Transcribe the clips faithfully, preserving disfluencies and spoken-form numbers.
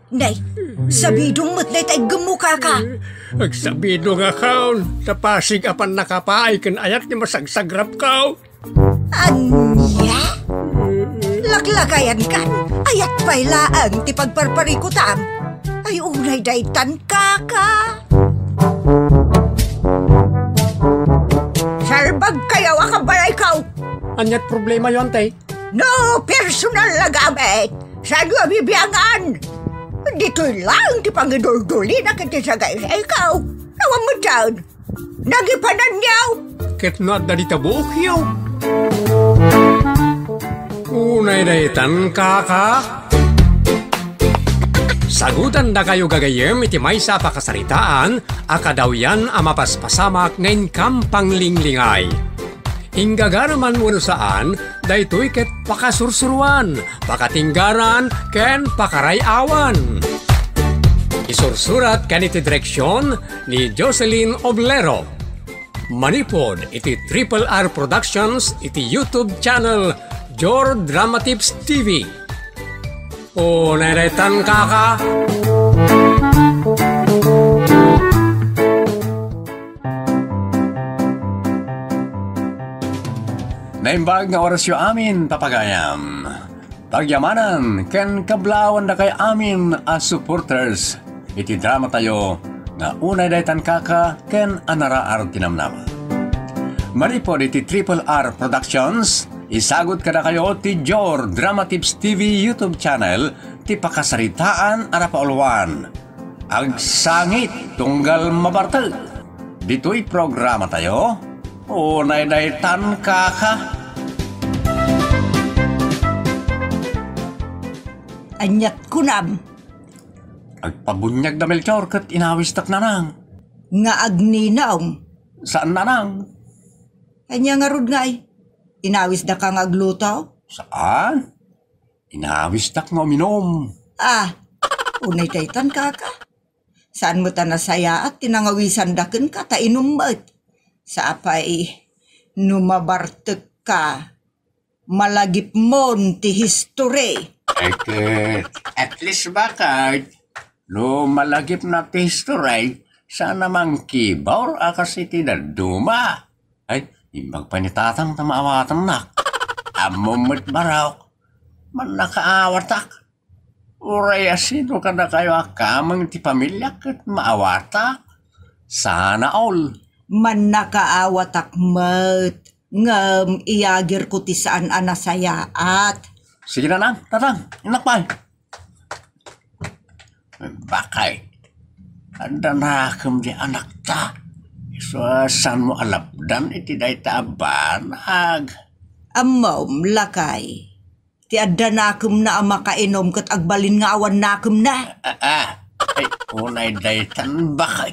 Nay, sabidong met dayta iggemmo, kaka. Agsabidongakon, ta pasig a pannakapaay ken ayat ti masagsagrapko. Ania? Laklakayankan, ayat pay laeng ti pagparparikutam. Ay, unay daytan, kaka. Salbagkayo a kabalayko. Aniat problemayo, ante? No personal a gamit, saanyo a bibiangan? Ditoy laeng ti pangiduldulina ken ti sagaysayko. Awan met dayta. Nagipananyo! Ket no adda dita buokyo. Unay daytan, kaka. Sagutandakayo gagayyem iti maysa a pakasaritaan a kadawyan a mapaspasamak nga inkam panglinglingay. Inggagaraman wenno saan, daytoy ket pakasursuroan, pakatinggaran, ken pakaray-awan. Isursurat ken iti direksion ni Jocelyn Oblero. Manipud iti Triple R Productions iti YouTube channel Jor Dramatips T V. Unay daytan, kaka. Naimbag nga orasyo amin, papagayam. Pagyamanan ken kablaawan dakay amin a supporters iti dramatayo nga Unay Daytan Kaka ken Anaraar ti Namnama. Manipud iti Triple R Productions, isagut kadakayo ti Jor Dramatips T V YouTube channel ti pakasaritaan a napauluan. Agsangit tunggal mabartek. Ditoy programatayo, Unay Daytan Kaka. Aniat kunam? Agpabuniag da Melchor ket inawistak, nanang. Nga agninong? Saan, nanang. Ania ngarud ngay? Inawisdaka nga agluto? Saan? Inawistak nga uminom. Ah, unay daytan, kaka. Saan met a nasayaat ti nangawisanda kenka ta inum met? Sapay no mabartekka, malagipmon ti history. Ay, ket, at least bakit? No malagipna ti history, saan a mangkibor a kas iti dadduma. Ay, imbag pay ni tatang ta maawatannak. Ammom met, barok, mannakaawatak. Uray a sino kadakayo a kameng ti pamiliak ket maawatak. Sana all. Mannakaawatak met, ngem iyagirko ti saan a nasayaat. Sige, nanang, tatang, innak pay. Bakay, adda nakem di anakta. Isu a saanmo a lapdan iti dayta a banag. Ammom, lakay. Ti adda nakemna a makainom ket agbalin nga awan nakemna. Ah, ah. Ay, unay daytan, bakay.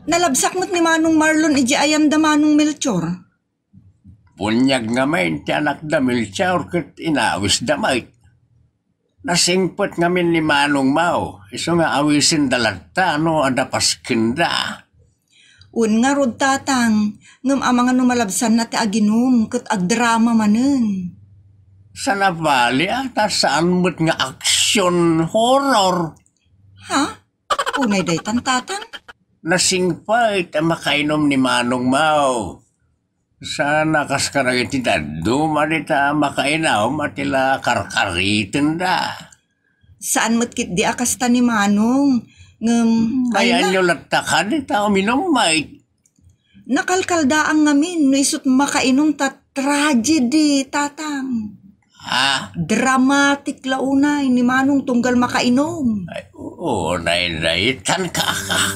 Nalabsak met ni Manong Marlon idiay ayan da Manong Melchor. Buniag ngamin ti anakda Melchor ket inawisda met. Nasingpet ngamin ni Manong Mao, isu nga awisenda latta no adda paskenda. Wen ngarud, tatang, ngem amangan no malabsanna ti aginum ket agdrama manen. Saan a bali a ta saan met nga action horror. Ha? Unay daytan, tatang? Nasingpet a makainom ni Manong Mao. Saan a kas kadagiti dadduma dita a makainom a ti la karkaritenda. Saan met ketdi a kasta ni Manong, ngem ay, ay na. Ayanyo latta kadi ta uminum met. Nakalkaldaang ngamin no isut makainom ta tragedy, tatang. Ha? Dramatic la unay ni Manong tunggal makainom. Ay, oo, nay, nay, tan, kaka.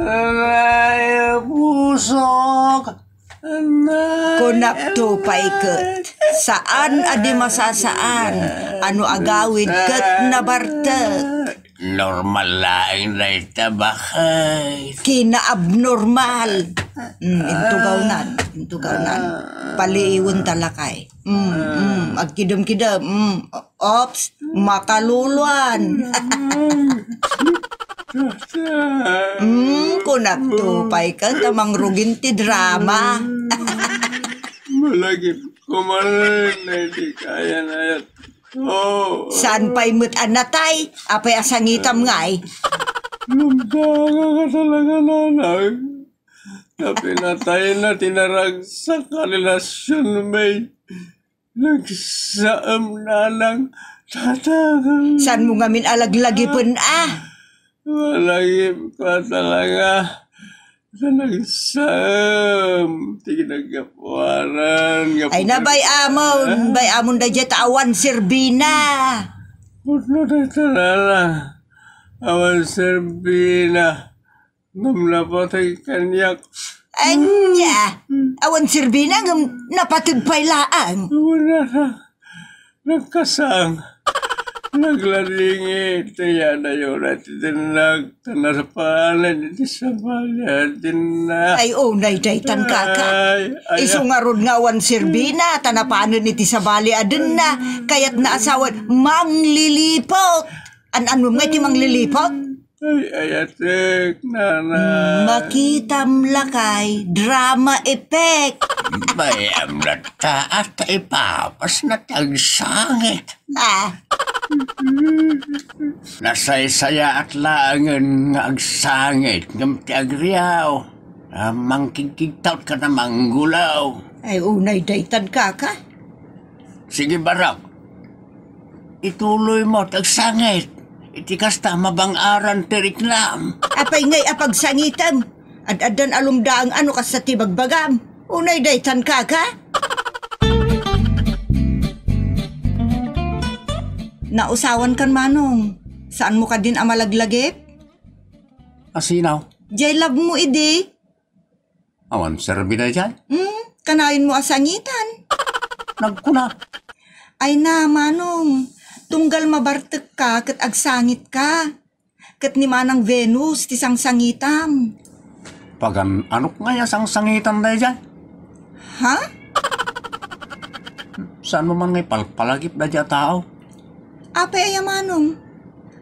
Ay, pusok. Kunapto pay ket, saan a di masasaan, ano agawid ket nabartek. Normal laeng dayta, bakay. Kinaabnormal. Mm, intugawnan, intugawnan. Paliiwen ta lakay. Mm, mm, agkidem-kidem. Mm, ops. Makaluluan. Hmm, kunakto pay ka ta mangrugin ti drama. Malagip ko manen, ay di kaya na yat. Oh. Saan pay met a natay? Apay a sangitam ngay? Lumdanga ka talaga, nanang. Napinatay na tinaragsak a relasyon, may. Nagsaem, nanang, tatang. Saan mo ngamin alaglagipen, ah? Malagip ka talaga. Sa nagsaem, ti kinagapuaran, nga Ay na, bay amon, bay amon da jet awan serbina. Putlo na talaga. Awan serbina. Ngem napateg kaniak. Ania? Awan serbina ngem napateg pay laeng. Wala na. Nagkasang. Nagladingit. Kaya na yun at itinag. Tanasapanan iti sabali at dinna. Ay, unay daytan, kaka. Ay, ay, Isu ngarud nga awan serbina, ta napanen iti sabali a dinna. Kayat na asawan, manglilipot. An-ano nga iti manglilipot? Ay, ayatek, nanay. Makitam lakay, drama effect. Bayam na taat, ipapas na ti agsangit. Ah. Nasaysayaat laengen nga agsangit ngem ti agriaw, ah, mangkigkigtaw ka na manggulaw. Ay, unay daytan, kaka. Sige, Barok. Ituloy mo ti agsangit. Iti kasta, mabang-aran ti riknam. Apay ngay a pagsangitem? Ad-addan a lumdaang ano kasta ti bagbagam. Unay daytan, kaka? Nausawan kan, Manong. Saan mo kadin a malaglagip? Asinaw? Jay love mo idi. Awan serbi dayjay? Hmm, kanayon mo a sangitan. Nagkuna. Ay na, Manong. Tunggal mabartek ka ket agsangit ka. Ket ni Manang Venus ti sangsangitam. Pagan-anok ngay a sangsangitan dayjay? Ha? Saan mo man ngay palpalagip dayjay a tao? Apay aya, Manong?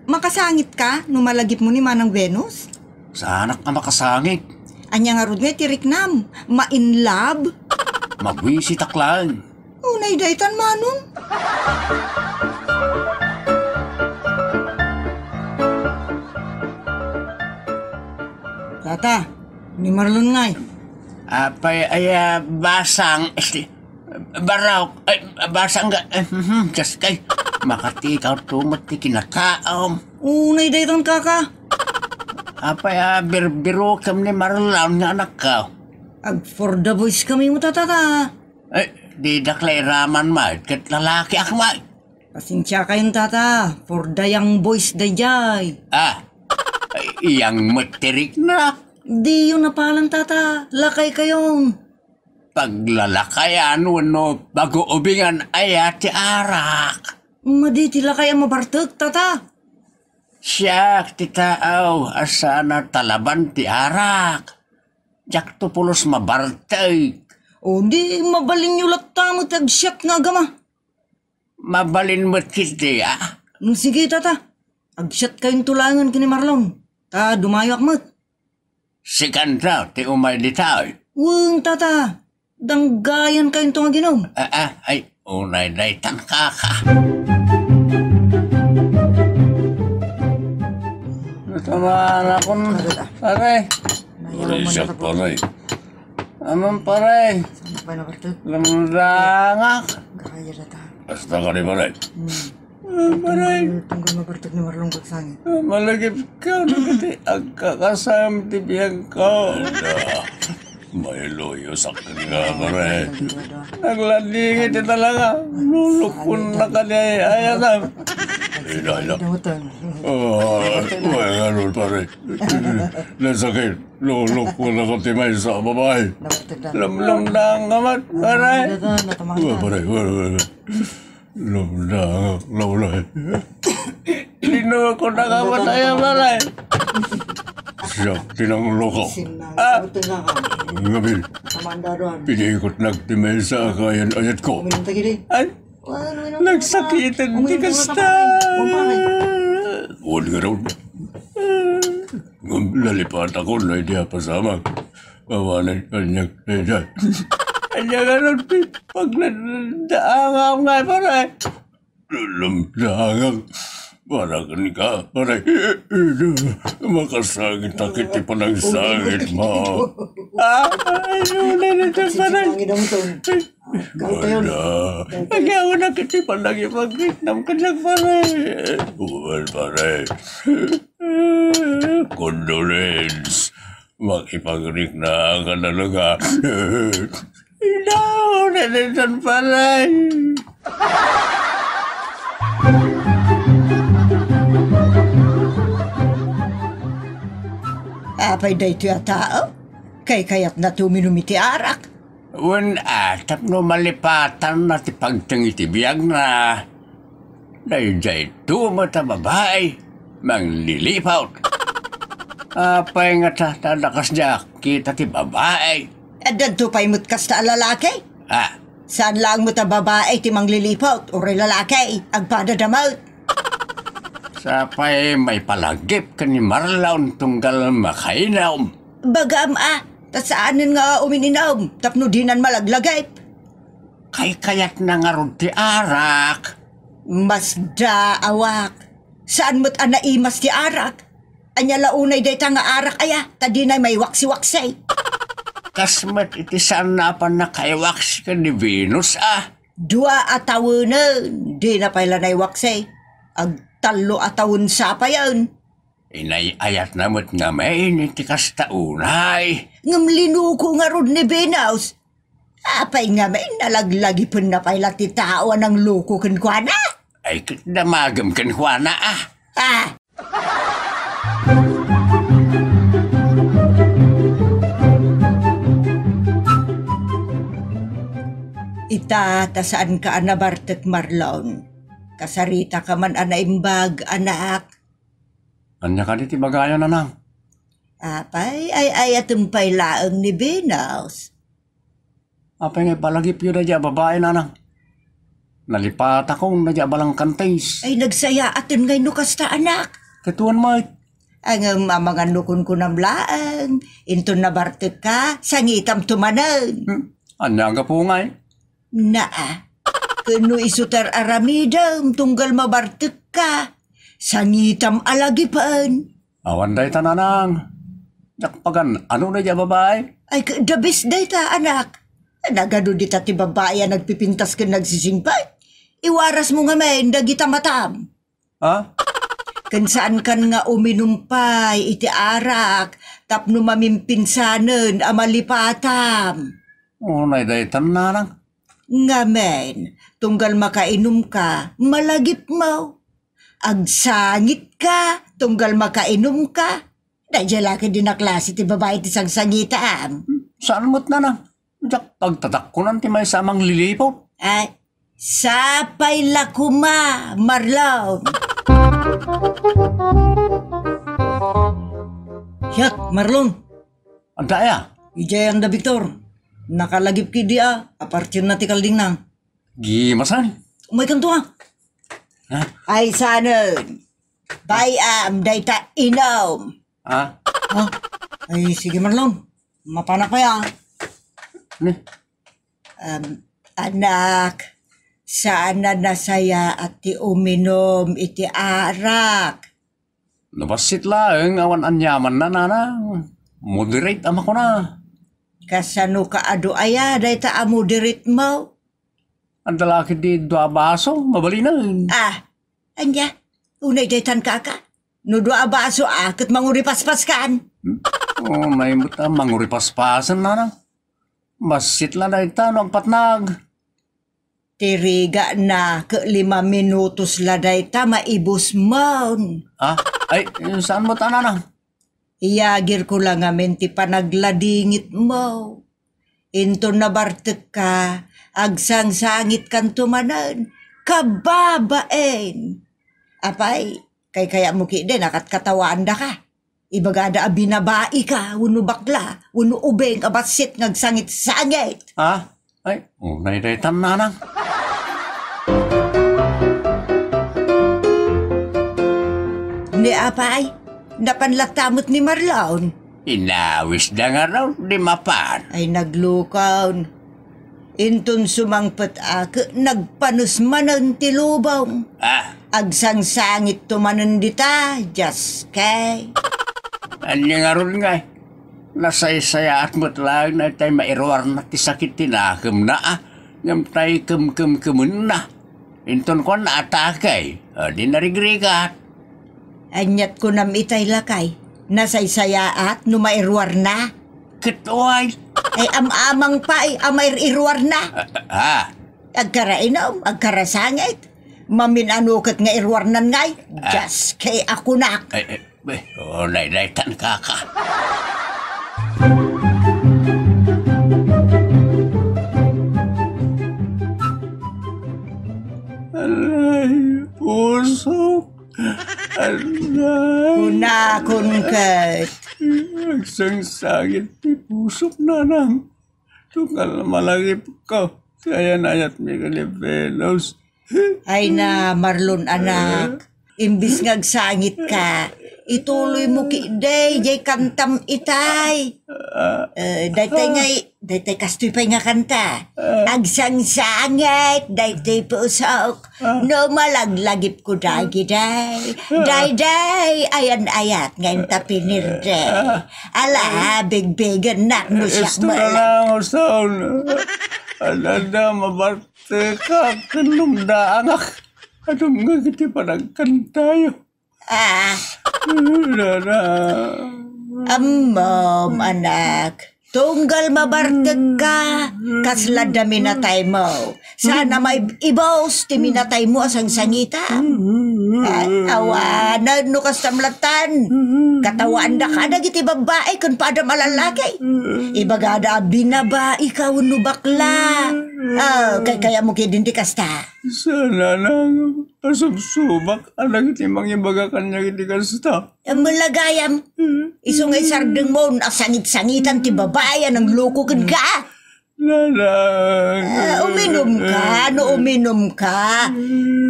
Makasangit ka no malagip mo ni Manang Venus? Saanak a makasangit. Ania ngarud ngay ti riknam? Ma-in love? Mabwisitak laeng. Unay daytan, Manong. Tata, ni Marlon ngay. Apay aya basang, este, Barok, ay, basang ga, eh, mhm, just kay, makatikaw tumet ti kinakaom. Unay daytan, kaka. Apay a birbirokem ni Marlon nga anakko? Ag for the boys kami mo, tata, ta. Ay, didak la iraman, may, ket lalakiak, may. Pasensia kayon, tata. For the young boys dayjay. Ah, ay, iyang met ti riknak. Diyo napalan, tata. Lakay kayon. Paglalakayan wenno pag-uubingan aya ti arak? Madi ti lakay a mabartek, tata. Siak ti taaw a saan a talaban ti arak. Diakto pulos mabartek. O di, mabalinyo latta met ti agsiat nga agama. Mabalin met ketdi, a? Mm, sige, tata. Agsiatkayonto laengen ken ni Marlon. Ta dumayoak met. Sikanto ti umay ditoy. Wen, tata. Danggayankayonto nga aginom. A, a, ay, unay daytan, kaka. Natamaan akon, pare. Pare, siak, pare. Aman, pare. Saan pa na, pare? Lamdangak. Kaya na ta. Basta ka ni, pare. Hmm. Ah, pare. Tunggal, tunggal mabartek ni Marlon ket sangit. Ah, malagip ka, no, kati agkakasam ti biag ko. Ada, mailuyosak ka, pare. Nagladingit ita laeng. Lulukon na ka di ay, ay, adam. Ida, ida. Oh, may ganun, pare. Nasakit. Lulukon na ka ti maysa a babae. Lamlamdang ka man, pare. Pare, pare, pare. Lumda, lumda. Linuko na ka matay, pare. Siak ti nangloko. Ah! Ngamin, pinikot nagtimaysa a kayan-ayat ko. Ay, Nagsakiten ti kasta. Wen ngarud. Ngem nalipatakon no idi a pasamak. Awanen kaniak daydiay. Ania ngarud ti pagdadaangam nga, pare? Lamdaangak. Para kenka, pare. Makasangit a ket ti panangsangitmo. Ah, ay, wala na dyan, pare. Wala. Agaw na ket ti panangipagkitnam kaniak, pare. Well, pare. Condolence. Makipagrikna ka talaga. Ino, nanitan, pare. Apay daytoy a tao? Kaykayatna ti uminum iti arak. Wen a, tapno malipatanna ti pagteng iti biagna. Daydiay tumet a babai, mangliliput. Apay ngata ta adda kasdiay a kita ti babai? Addanto pay met kasta a lalaki? Ah. Saan laeng met a babai ti mangliliput, uray lalaki, agpadada met. Sapay maipalagip ken ni Marlon tunggal makainum. Bagam a, ta saanen nga umininum, tapno dinan malaglagip. Kaykayatna ngarud ti arak. Masdaawak. Saan met a naimas ti arak? Ania la unay dayta nga arak aya, ta dinay maiwaksi-waksi? Kas met iti saanna a pannakaiwaksi ken ni Venus a. Dua a tawenen, dina pay la naiwaksi. Agtallo a tawen sa payen. Inay-ayatna met ngamin iti kasta unay. Ngem linuko ngarud ni Venus. Apay ngamin, nalaglagipenna pay la ti tao a nangluko kenkuana? Ay, ket damagem kenkuana, ah. Ah! Ita, ta saanka a nabartek, Marlon. Kasaritaka man a naimbag, anak. Ania kadi ti bagayo, nanang? Apay, ay-ayatem pay laeng ni Venus. Apay nga ipalagipyo daydiay a babai, nanang? Nalipatakon daydiay a balangkantis. Ay, nagsayaaten ngay no kasta, anak. Ket wen met. Ngem amangan no kunkunam laeng, inton nabartekka, sangitamto manen. Hmm? Ania a gapu ngay? Naa. Ken no isu ti ar-aramidem tunggal mabartekka, sangitam a lagipen. Awan dayta, nanang. Diak pagan-ano daydiay a babai? Ay, ket the best dayta, anak. Nagadu dita ti babai a nagpipintas ken nagsisingpet? Iwarasmo ngamin dagita matam. Ha? Ken saankan nga uminum pay iti arak tapno mamimpinsanen a malipatam. Unay daytan, nanang. Ngamin, tunggal makainumka, malagipmo. Agsangitka, tunggal makainumka. Daydiay la ket dina klase ti babai ti sangsangitam. Saan met, nanang? Diak pagtatakkonan ti maysa a mangliliput. Ay, sapay la koma, Marlon. Siak, Marlon. Adda aya? Idiay anda, Victor. Nakalagip ketdi a, apartirna ti kaldingna. Gimasan? Umaykanto a. Ha? Ay, sanen. Bayam, dayta inum. Ha? Ha? Ay, sige, Marlon. Mapanak pay a. Ne? Um, anak, saan a nasayaat ti uminum iti arak. No bassit laeng awan aniamanna, nanang. Moderate a makuna. Kasano ka adu aya dayta a moderate mo? Adda la ketdi dua a baso, mabalinen. Ah, ania? Unay daytan kaka? No dua a baso a, ket manguripaspaskan. Hmm? Unay met a manguripaspasen, nanang. Bassit la dayta no agpatnag. Ti rigana ket lima minutos la dayta maibusmon. Ah, ay, saan met a, nanang? Iyagirko la ngamin ti panagladingitmo. Inton nabartekka, agsangsangitkanto manen, kababain. Apay, kaykayatmo ketdin a katkatawaandaka. Ibagada a binabaika, wenno bakla, wenno ubing a bassit nga agsangit-sangit. Ha? Ay, unay daytan, nanang. Ni apay, napan latta met ni Marlon. Inawisda ngarud, di mapan. Ay, naglukon. Inton sumangpet a ket nagpanes manen ti lubong. Ah. Agsangsangitto manen dita, Dios kay. Ania ngarud ngay? Nasaysayaat met laeng daytay mairuarna ti sakit ti nakemna, ah. Ngem tay kemkemkemenna. Inton kuan naatakay, a, di narigrigat. Aniat kunam itay lakay, nasaysayaat no mairuarna? Ket uway. Ay, am-amang pay a mair-iruarna. Ah, ah. Agkarainom, agkarasangit. Mamin-ano ket nga iruarnan ngay? Ah. Dios kay a kunak. Ay, ay, eh, oh, naydaytan kaka. Alay, pusok. Alay. Kunakon ket. Agsangsangit ti pusok, nanang. Tunggal malagipko. Kaya nayat mi kadi Venus. Ay na, Marlon, anak. Imbis nga agsangit ka, ituloy mo ki, day, jay kantam itay. Ah. Eh, daytay ngay, daytay kastoy pay nga kanta. Ah. Agsangsangit, daytay pusok. Ah. No malaglagip ko dagiti. Ah. Dayday, ayan-ayat nga inta pinirde. Ah. Ala, bigbigennak no siak. Isto na lang, usaw na. Adada, mabartekak, ken lumdaangak. Adum nga iti panagkantayo. Ah. Nana. Ammom, anak. Tunggal mabartek ka, kasla da minatay mo. Sana maib-, ibos ti minatay mo a sangsangitan. Ay, awanen no kastam latan. Katawaanda ka dagiti babbai ken padam a lallaki. Ibagada a binabai ka wenno bakla. Ah, kay kaya mo kidin ti kasta. Sana nang asubsubak a dagiti mangibaga kaniak iti kasta. Ammon la gayam, isu nga isardengmo no sangit-sangitan ti babai a nangloko kenka. Nanang. Ah, uminum ka, no uminum ka.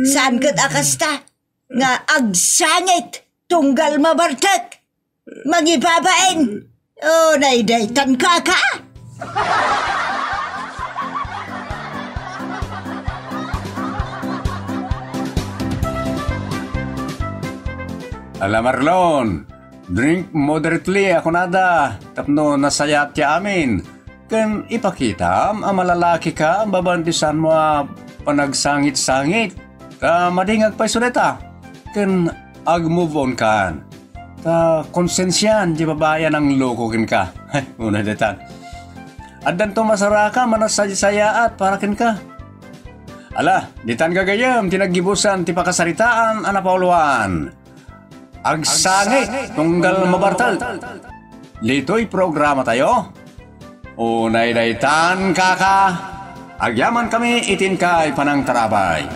Saan ket a kasta nga agsangit tunggal mabartek. Mangibabain. Oh, naydaytan kaka. Ala Marlon, drink moderately a kunada tapno nasayaat ti amin. Ken ipakitam a malalaki ka babaen ti saanmo a panagsangit-sangit. Ta madi nga agpayso dayta. Ken ag-move on kan. Ta konsensian ti babai a nangloko kenka. Ay, una daytan. Addanto masaraka, manasaysayaat para kenka. Ala, ditan gagayyem ti naggibusan ti pakasaritaan a napauluan. Agsangit tunggal mabartek. Ditoy programatayo, unay daytan, kaka, agyamankami iti inkay panangtarabay.